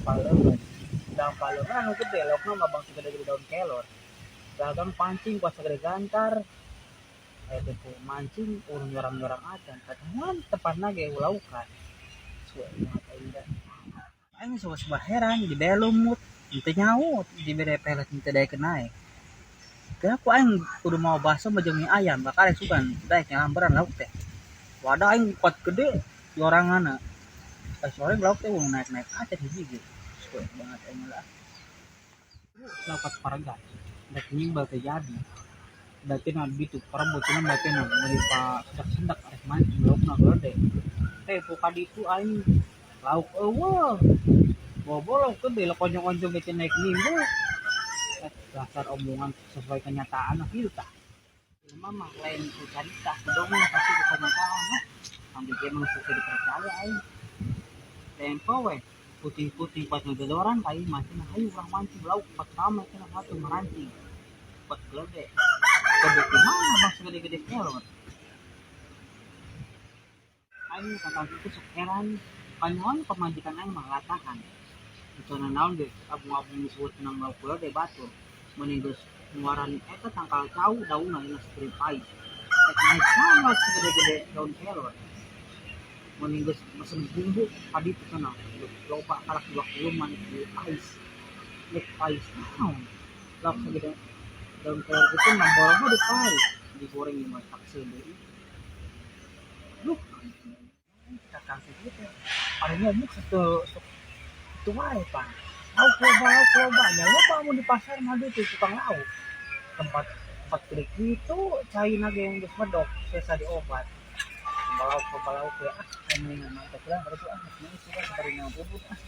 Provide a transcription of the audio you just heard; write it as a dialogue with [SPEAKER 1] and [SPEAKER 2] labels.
[SPEAKER 1] Dampal leungeun. Dampal leungeun anu gede, laukna mah bangsa gede-gede daun kelor. Dagang pancing kuat segede gantar. Aya teh mancing urang nyorang-nyorang acan. Katemuan tempatna ge laukan. Suwe banget aing da. Aing sok heran dibere lumut, henteu nyaut, dibere pelet henteu daekeun naek. Teu ku aing kudu mawa baso mah jeung mie ayam, bakarek sugan daek nyalamberan lauk teh. Wadah aing kuat gede yoranganna. Pas sore lauk teh naek-naek acan hiji ge. Suwe banget aing lah. Lauk paragan. Rek nimbal teh jadi. Batina gitu parebut cenah batina meuli pa sedak-sedak arek mancing laukna gede. Teh ku kaditu aing lauk eueuh. Bobo lauk gede lah konjong-konjong ge naik nimbul. Dasar omongan sesuai kenyataan lah gitu tah. Mama lain ku carita, ku dongeng pasti ku kenyataan lah. Sampai dia emang susah dipercaya aing. Tempo we putih-putih pas ngegedoran kai mancing, hayu urang mancing lauk pas rame cenah satu merancing. Pas gede. Gede kumaha bang segede-gede kelor. Aing kakak itu sok heran. Panyohon pamajikan aing mah latahan. Itu naon ge abung-abung disebut menang lauk gede batur. Mending geus nguaran eta tangkal cau daunna dina seperti pais. Rek naik naon lauk segede-gede daun kelor. Mending geus mesen bumbu kaditu cenah. Loba kalak 20 manik di pais. Nek pais naon? Lauk segede daun kelor itu mah borongna di pais. Digoreng di masak deui. Duh, kakang teh kieu teh. Ari ngomong sok sok itu wae pan. Lauk loba, nya loba mun di pasar mah teh tukang lauk. Tempat tempat gede kitu caina ge geus medok sesa diobat. Lauk loba lauk ya ah mendingan mantap lah baru ah mending suka sabari bubur ah.